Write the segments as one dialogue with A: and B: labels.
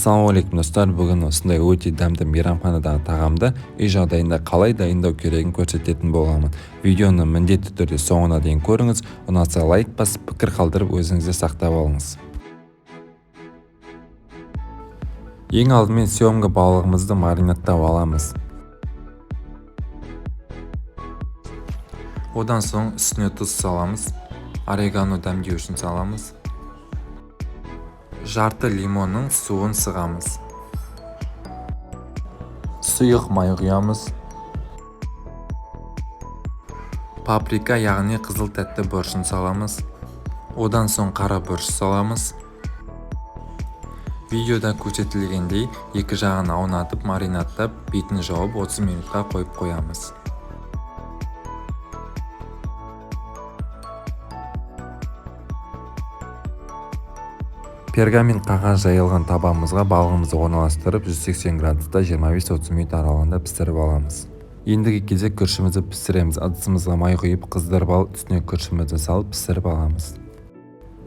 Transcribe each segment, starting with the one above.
A: Ассалаумағалейкум, достар! Бүгін осындай өте дәмді мейрамханадағы тағамды үй жағдайында қалай дайындау керегін көрсететін боламын. Видеоны міндетті түрде соңына дейін көріңіз. Ұнаса, лайк басып, пікір қалдырып, өзіңізде сақтап алыңыз. Ең алдымен семга балығымызды маринадтап аламыз. Одан соң үстіне тұз саламыз, орегано дәмдеу үшін саламыз. Жарты лимонның суын сығамыз. Сұйық май құямыз. Паприка, яғни қызыл тәтті бұрышын саламыз. Одан соң қара бұрыш саламыз. Видеода көрсетілгендей, екі жағын аунатып, маринадтап, бетін жауып, 30 минутқа қойып қоямыз. Пергамент қағаз жайылған табамызға балығымызды орналастырып, 180 градуста 25-30 минут аралығында пісіріп аламыз. Ендігі кезек күрішімізді пісіреміз. Ыдысымызға май құйып, қыздырып алып, үстіне күрішімізді салып, пісіріп аламыз.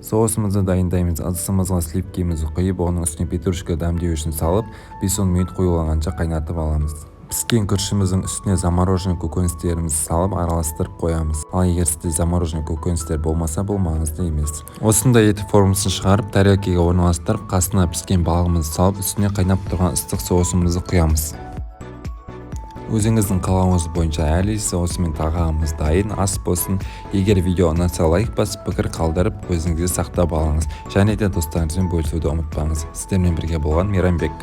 A: Соусымызды дайындаймыз. Ыдысымызға сливкимізді құйып, оның үстіне петрушка дәмдеу үшін салып, 5-10 минут қоюланғанша қайнатып аламыз. Піскен күрішіміздің үстіне замороженный көкөністерімізді салып, араластырып қоямыз. Ал егер сізде замороженный көкөністер болмаса, бұл маңызды емес. Осындай етіп формасын шығарып, тарелкаға орналастырып, қасына піскен балығымызды салып, үстіне қайнап тұрған ыстық соусымызды құямыз. Өзіңіздің қалауыңыз бойынша әрлейсіз. Осымен тағамымыз дайын. Ас болсын! Егер видео ұнаса, лайк басып, пікір қалдырып, өзіңізге сақтап алыңыз және де достарыңызбен бөлісуді ұмытпаңыз. Сіздермен бірге болған Мейрамбек.